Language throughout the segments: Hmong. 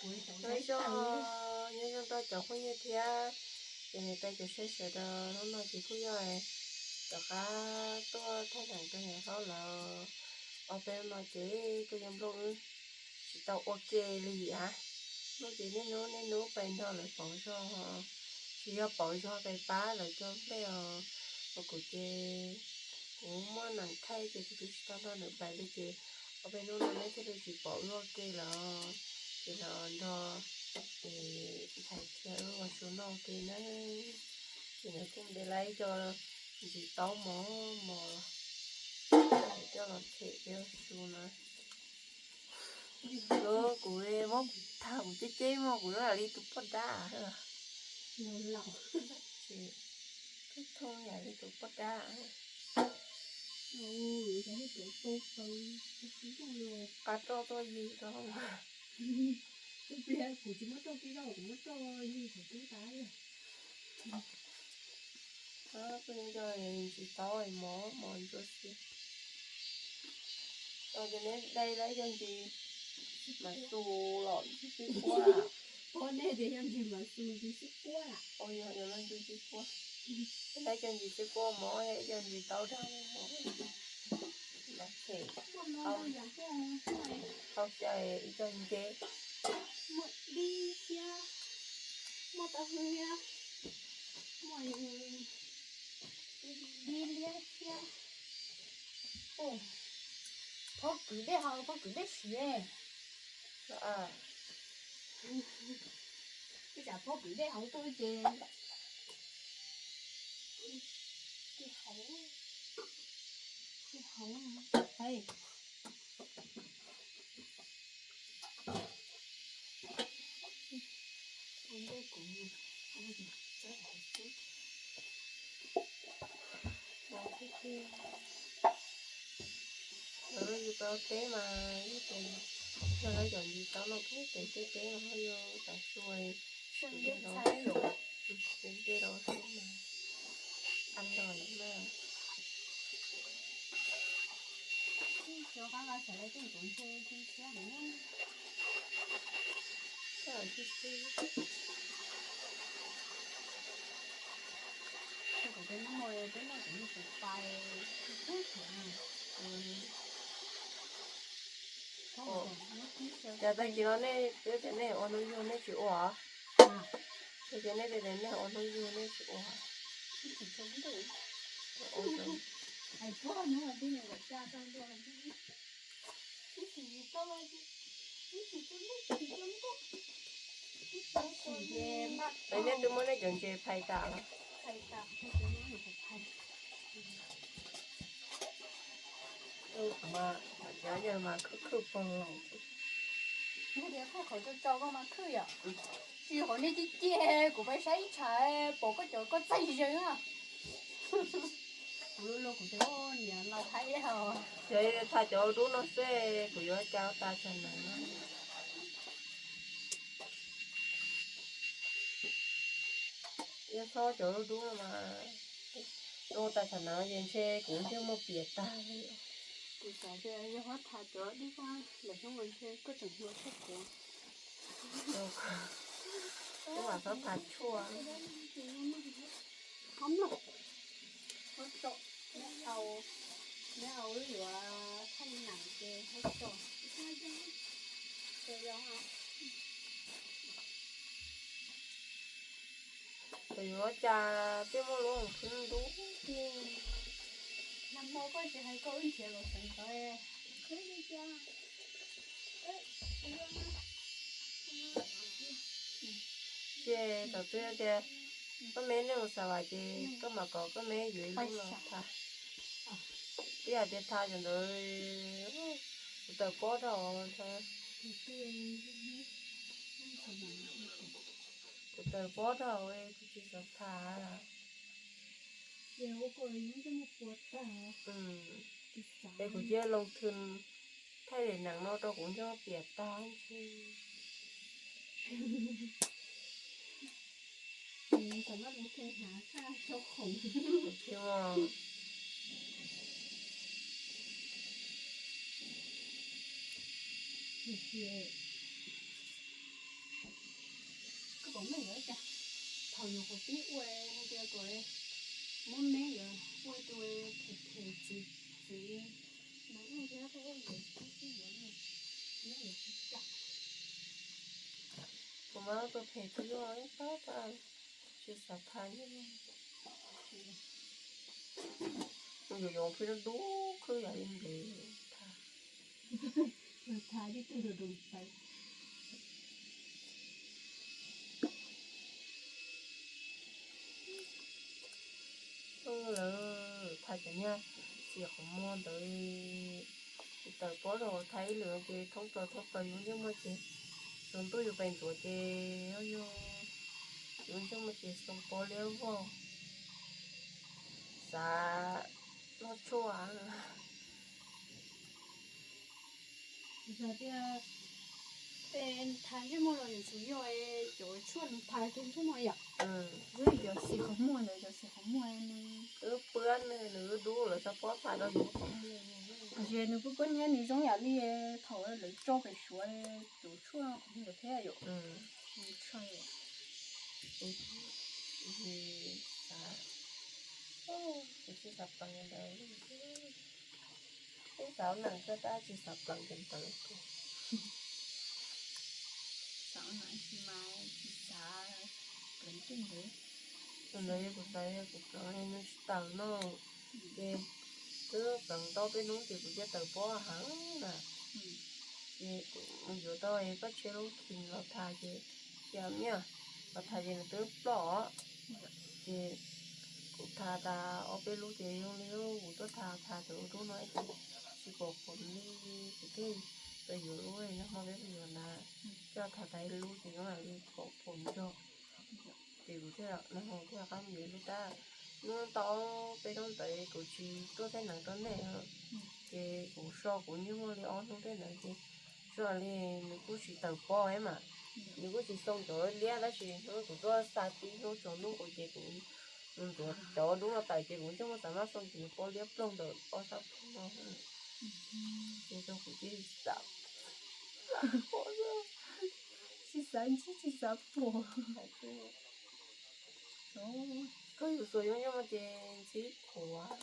Nyob zoo, nyob zoo rau cov phooj ywg thiab cov niam tais cov saib sawv daws, hnub no ces kuj yog rov qab tuaj thaij nram kawg yam hlob lawm. Ob peb hnub no ces kuj yog nplooj wb tsis tau ua ke li as. Hnub ces niaj hnub niaj hnub pais nrog lawv pauv zog, tsis yog pauv zog pais pab lawv cog nplej os. Kuv ces kuv muaj neeg thaij ces kuv twb tsis tau nrog nws pais li ces ob peb hnub no neb thiaj li tsis pom wb ua ke lawm. Ces los nrog ntxhais Txhiaj wb ua su noj ua ke na. Ces lawv kuj ntes lawv ib co ntsis taub mos mos coj los them peb ua su na. Kuv muab tham kuv ceb ceb mog, kuv zoo yam li tus poj dab. Thooj yam li tus poj dab. Qab roj tuaj yig rau. Kuv tsis muab roj pib rau, kuv muab roj yig saum tub tas. Kuj yog ntsis taub mos mos ntsuab xwb. Ces neb dai lawm ib co ntsis mas xus los ntsis sib quab. Ua nej tias yog ntsis mas xus ntsis sib quab lawm. Ua yog yog no ntsis sib quab. Ib co ntsis sib quab mos, ib co ntsis taub dag mos. Los them qau xyaw ib co nceb. Muaj dib thiab, muaj taub hwb thiab, muaj dib liab thiab. Phob kwv dej hauv, phob kwv dej siav. Ib tsam phob kwv dej hauv tuaj ces hauv, hauv. Lawv yug tau teb mas yog lawv cov ntsis taub no pub pem tej teb no yog tas xua, ntej rau xub mas a los na. Cas tag kis no nej tias nej ua hnub yug nej tsis ua? Ces tias nej tias nej ua hnub yug nej tsis ua. Peb nej twb muab nej cov ntses phais tas los? Mas khwj khwj pog los. Khwj khwj mas khwj yom. Tsis qhov nej cig cig kuv pais saib ib tsam pom koj cov koj txaij zeeg na. Kuv lu lu kuv tus niam laus haib os. Yog tham cov dub no xwb kuv yuav cas tas tsam no. Yog txhob cov dub dub no mas, ua tas tsam no ces ntshe kuv ntshe muaj piam tag li. Kuv xav tias yog txhob tham cov dub dub lawm hnub no ntshe koj tseem hluas tshaj kuv. Kuv mam txhob tham tshuaj. Neb au, neb au wb yuav thaij nam ces hab tso. Kuv yuav cas peb muaj lub khwb ntub tiag. Nag hmo koj tsis hais koj wb nrhiav los seev tod. Ces thaum twg tias koj me nej mus xav vas ces koj mam kom koj me yuav ib lub los tham. Twb hais tias tham cov ntawd kuv tawm pob dhau ntag. Kuv tawm pob dhau kuv tsis xav tham. Es kuv cia loo thwm thaij daim neem no rau kuv nco piam tag ntshe. Thaum nyuam qhuav pib ua hais tias kom muab me yuav ua tus phem phem txiv txiv no thiab, kuv mas ua tus phem txiv ua ib tag tag, tsis xav tham. Mus yuav yoov khwb dub khwb yam li ntev tham. Tham ib tug rau rau tais. Lawv tham cov niag xim qhov muag ntawd, tsis tawm pob rau tham ib lwm ces thoob plaws thoob plaws yus ntsej muag ces tsaus ntuj yus pem ntxuav ces yus ntsej muag ces xoo pob liab vog, xav noj tshuaj. Tias tham ntsej muag los yuav tsum yog cov tshuaj nws tham kiag ntsej muag yom. Xwb cov xim qhov muag ntawd, cov xim qhov muag nws twb pwab nws, nws dub lawm txhob pob tham rau yus qhov muag. Tiam sis nws pwb pwb hnyiab nws zoo yam li thaum lawv tso pem Suav cov tshuaj qhov muag ntawd thiab yom. Tshaj, kuv tsis xav pleev ntawd, peb xav nees koj tab tsis xav pleev cov ntawd. Xav nees tsis mas tsis xav pleev tej ntawd. Tus ntawd yog kuv xav yog kuv pleev nws tsis tawm no, ces twb pleev tau peb hnub ces kuv cia tawm pob heev na. Ces kuv mus yuav tau paj tsheb lub khis los tham ces cia miaj los tham ces nws twb ploj. Ces kuv tham tas ob peb lub ces zoo li kuv tuaj tham tham cov lub no ces tsis pom pom li, kuv thiaj tau yuav lub no hmo peb mus yuav ntawd, coj tham tas ib lub ces zoo li pom pom nrog. Ces kuv thiaj no thiaj rov qab mus yuav lub tab. Hnub tau peb hnub ntawd kuv tsis tuaj thaij nees rau nej, ces kuv so kuv ntsej muag li ob hnub tej ntawd ces zoo li nws kuj tsis tawm pob mas, nws kuj tsis xoo cov liab tab sis hnub kuv tuaj xa tib hnub tsaus ntuj kuv ces kuv mus ntxuav cov dub no tawm ces kuv ntsej muag xav mab xoo ces nws pob liab ploog ntawm ob sab plhu no. Ces kuv cia li xav, tsis xav ntsib tsis xav pom. Koj yus xuas yooj yog ces ntxhib qhuav.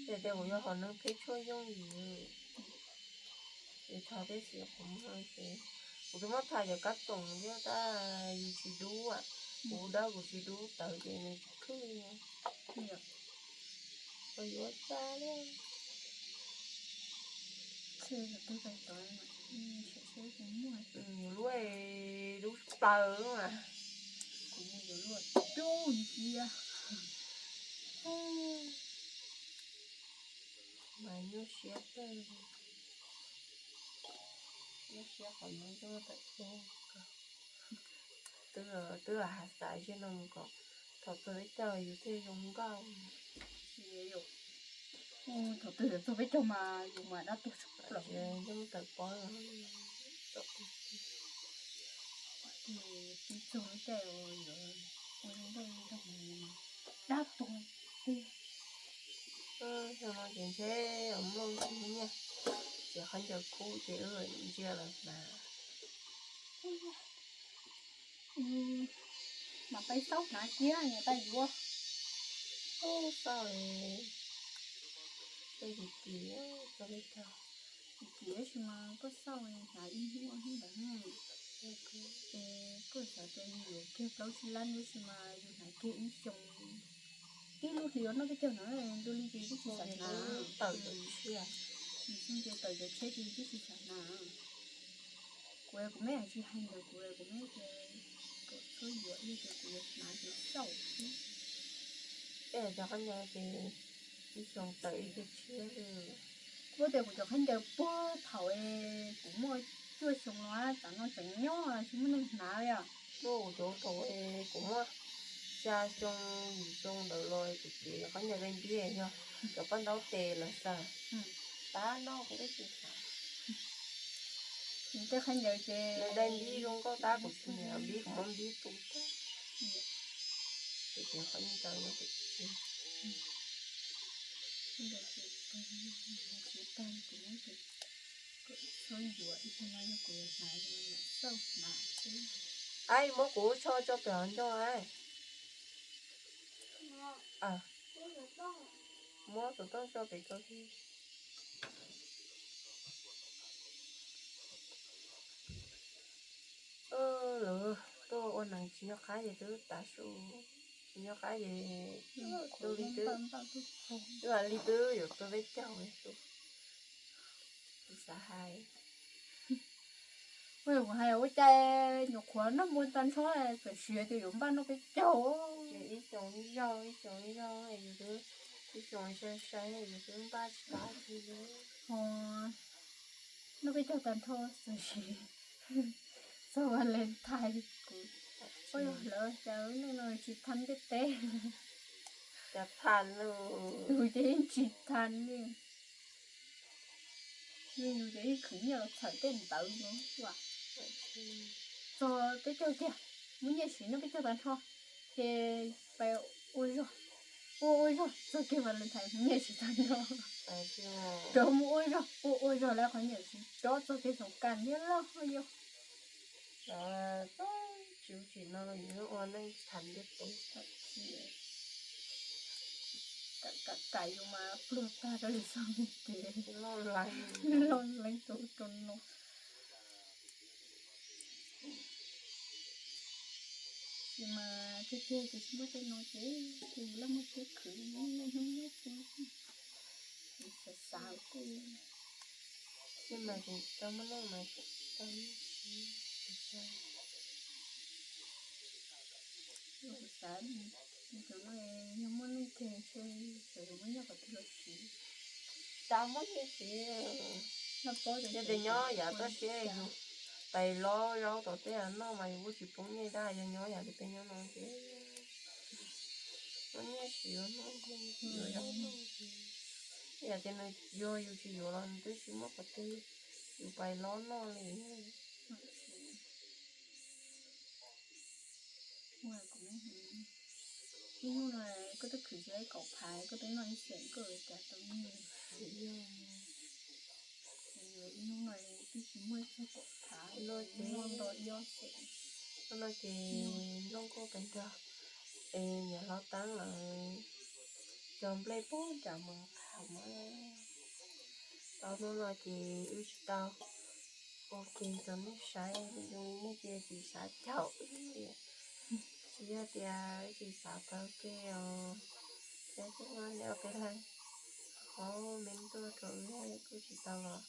Ces tias kuv yog hom neeg phem tshuaj yooj yim, es tham peb xim qhov muag ces kuv twb muab tham cov kab toom thiab tab yus tsis dub, kuv dawb kuv tsis dub tawv ces nws tsis khwb li. Koj yuav tsa li. Yuav lub, lub plaws mas. Kuv mus yuav lub dub ncia. Mas nyuaj siab tawg, nyuaj siab qhov no zoo tawm ua. Twb, twb has xav ziag no mus kom thaum txog peb caug yus thiaj zoo nkauj. Thaum twg yuav txog peb caug mas yus mas dab tuag tshaj plaws. Yeej tawm pob. Txog caij yuav ua zoo nkauj dab tuag tiag. Xyoo no ces ntshe mloog nyiaj, ces qhov ncaws kub ces ntsia lawv hnav. Mas peb xauj hnav kiag niam tais yuav. Xauj, tej kim kim, txog peb caug. Kim kim tab sis mas koj xauj hnav ib hnub ob hnub ntawd ne. Es koj xav tias yus yuav kiag plaub tsib lab tab sis mas yus hnav kiag ib xyoos, tib lub hlis noj peb caug no, dua li ces twb tsis xav hnav. Tawm cov tshiab, nws xyeej ces tawm cov tshiab ces twb tsis xav hnav. Kuv, kuv meb tsis hais ntawd, kuv, kuv meb tias kom txhob yuav ib ces kuv yuav hnav ces xauj xwb. Tej cov khaub ncaws ces ib xyoos tawm ib ce tshiab li. Kuv tias kuv cov khaub ncaws puag thaum kuv muaj cuaj xyoo no, tam no tseem nyob tsis muaj neeg hnav li os. Muaj kuv cov thaum kuv muaj xya xyoo yim xyoo ntawd los kuv cov khaub ncaws dai npib yog cov paj ntaub tes los xaws, tab no kuv twb tsis hnav. Nws tej khaub ncaws ces dai npib zoo nkauj tab kuv tsis nyiam npib, kuv muab npib tu tag. Kuv cov khaub ncaws no ces Ai, muab kuv tsho tso pem hauv ncauj ai. Muab tus toj tso pem ko. Lawv tuaj ua neeg tsis nco qab ces twb tav su, tsis nco qab ces twb li twb, twb li twb yuav tua peb caug su. Tsis xav hais. Kuv hais ua cas nyuam qhuav noj muaj tag nrho, txawm siav tias yuav npaj noj peb caug. Ib xyoos ib zaug, ib xyoos ib zaug, yus twb, ib xyoos sai sai yus twb npaj tsis tau li. Noj peb caug tag nrho txawm siav. Txog Valentine kuv, ua yog lawv cas lub neej no tsis thav ntiaj teb. Cas thav lawm, yus ces yeej tsis thav li. Yus ces yeej khwv nyiaj los txhawm tej ntawd no. Txog peb caug tiag, muaj nyiaj siv noj peb caug tag nrho, ces pais ua zog, ua ua zog txog kiag Valentine muaj nyiaj siv tag nrho. Rov mus ua zog, ua ua zog lawv qhov nyiaj siv rov txog kiag Soob Kas thiab loj yog. Tsis ua tsis no yus ua neej thav ntiaj teb. Kam kam yus mas pluag tag rau lwm xyoo ces loj leeb rau rau no. Tsis mas tiag tiag ces tsis muaj tej no ces tus laj muaj siab khwv hnub nyob xwb. Xav xav tej, tsis mas tsis tau muaj neej mas tau nyiaj siv. Xav, xav no yog muaj neej kiag ntshe xav yuav muaj nyiaj qhov twg los siv. Tau muaj nyiaj siv. Yog tias nyob yav toj siab yus pais lob zaub tom tej noj mas yus kuj tsis poob nyiaj tab, yog nyob yav li peb nyob no ces muaj nyiaj siv yuav noj, yuav zaub noj. Yam tias nws yog yus tsis yuav los nws twb tsis muaj qhov twg yus pais lob noj li. Ib hnub no koj twb khwv tsis tau kaum phav, koj twb noj ib xeem koj cas tau nyiaj. Ib hnub no twb tsis muaj txog kaum phav, noj nto ib ob xeem. Hnub no ces nplooj nkauj pem nrog es niam hlob Teeb lawv cog nplej pem nram Moos Kham mas. Tau hnub no ces wb tsis tau ua ke rau nej saib, zoo li nej cia tsis xav caum wb li. Tsis yog tias wb tsis xav tau ke os, thiab twb muaj nej ua peb leeg qhov me ntuj rau wb kuj tsis tau los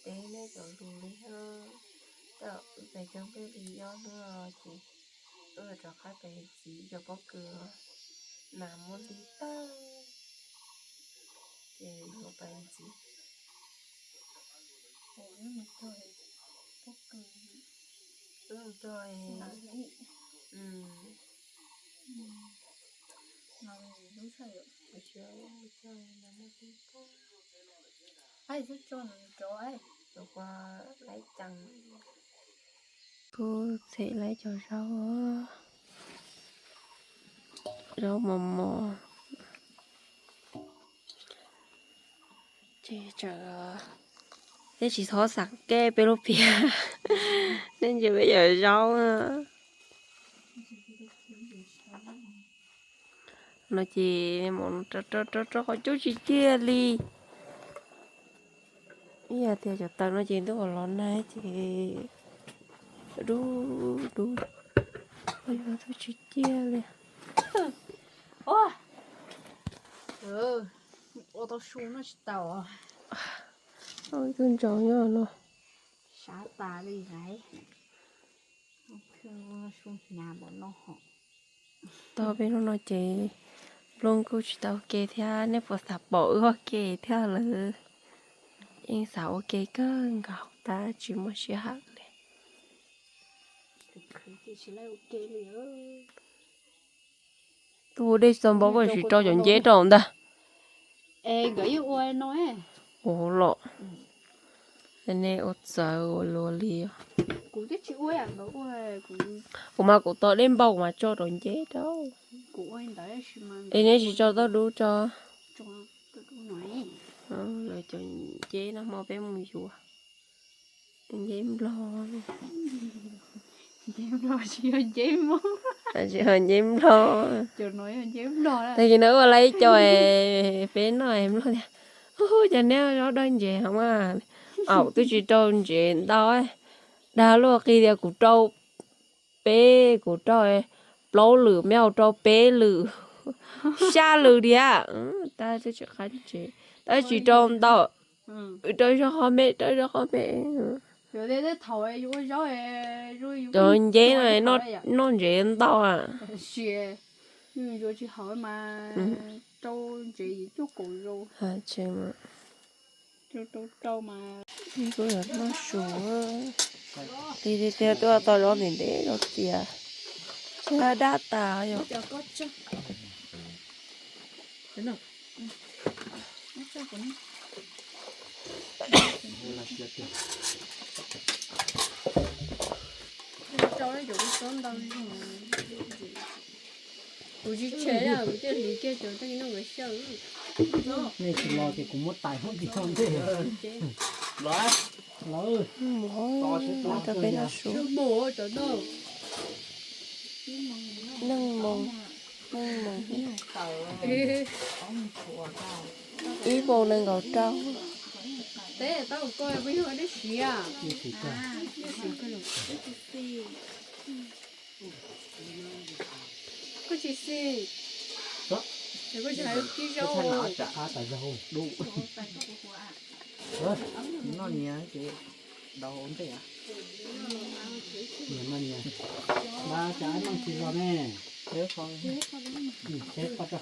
teb nej cov lus li thiab. Tau wb pem cog nplej li ob hnub no ces wb rov qab pem txiv cov pob kws, nas muab li tag ces yuav pem txiv. Wb mus cog, kuv txhem lawv cov zaub, zaub mos mos. Ces tseem, thiab tsis txhob xav ke peb lub piam, nej ntsia peb cov zaub na. No ces rau rau qhov cub tsis ciaj li. Ib yam tias cov taws no ces ntuj los nag ces dub dub, yog tub tsis ciaj li. Ua tau su noj tsis tau. Ib tug ntsaum nyob no. Sab tas li nqaij. Su hnyav npaum no ho. Tau peb hnub no ces nplooj kuj tsis tau ke thiab, nej puas xav pom wb ua ke thiab lawm? Yeej xav ua ke kawg nkaus tab tsis muaj sij hawm li. Tus ua dej tsis tau npau koj sim rau cov nceb rau ntag. Ua los, nej ua txawv ua luaj li. Kuv mas kuv tos dej npau kuv mas tso rau nceb rau. Es neb tsis tso toj dub tso. cov nceb no hmo peb mus yuav. Nceb nplog. Nceb nplog tsis yog nceb Hmoob. Tsis yog nceb nplog. Tag kis no ua lawm ib co peb noj nplog tias, Hu, cas neb zaub dawb ntsev heev mas. Aum twb tsis rau ntsev ntau, dag luaj qi tias kuv rau peb, kuv rau plaub lwm, meb rau peb lwm, xya lwm diam. Tab twb tsis qab ntsev, tab tsis rau ntau, rau zog qhov me, rau zog qhov me. Cov nceb no noj ntsev ntau a. Kuj yuav noj su, qi tiag tiag tuaj tau zaub ntev ntev zaub tias, tsis dab tas yom. Kuv tsis tseg, kuv thiaj hliv kiag cov tag kis no nkawd xyaw. Nej tsis los ces kuv muab tais hauv ntej. Lawv, lawv, tau peb noj su. Nees moos, nees moos, ib moos nees nkaum rau. Koj tsis xij, koj tsis hais kib zaub. Noj nyias ces daus ntej. Noj nyias, mas cas noj tsis zog ne. Seb koj